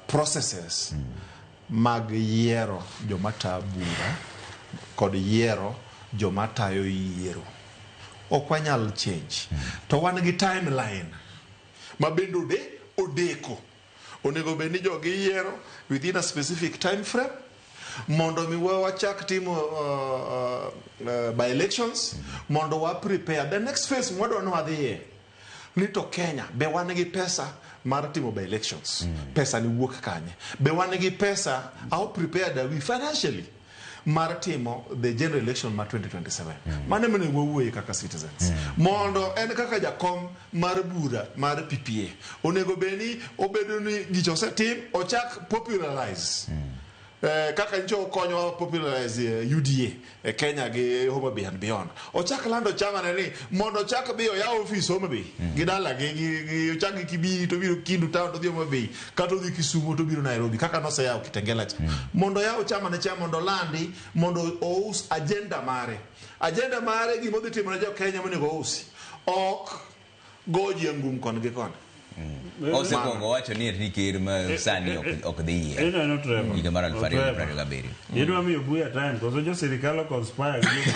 Processes mag yiero joma ta bura kod yiero joma tayo yiero ok wanyal change. To wan gi timeline ma bende odeko. Onego bed ni jogi yiero within a specific time frame mondo mi wachak timo by elections mondo wa prepare the next phase mwadwa ni wadhiye ni to Kenya be wan gi pesa mar timo by elections. Pesa ni wuok kanye? Be wan gi pesa? How prepared are we financially mar timo the general election mar 2027? Mano ema onego wawuoye kaka citizens. Mondo en kaka jakom mar bura mar PPA onego bed ni obedo ni gicha osetim, ochak popularize kaka ncho okonyowa popularize UDA e Kenya gi Homa Bay and beyond. Ochak lando chama ne ni mondo ochak bi oyaw ofis Homa Bay gi dala gi ochak gi Kibiri to biro Kindu town to dhi Homa Bay, kata odhi Kisumu to biro Nairobi kaka noseyawo Kitengela cha. Mondo oyaw chama ne cha, mondo olandi, mondo ous agenda mare. Agenda mare, gima odhi timo ne jo Kenya monego ousi. Ok go ji angum koni gi koni. Osekwongo wacho ni ker ma sani ok dhi yier Ineno, Trevor. higa mar Trevor. 2027. Idwa miyo Buya time koso jo sirikal o conspire gi jo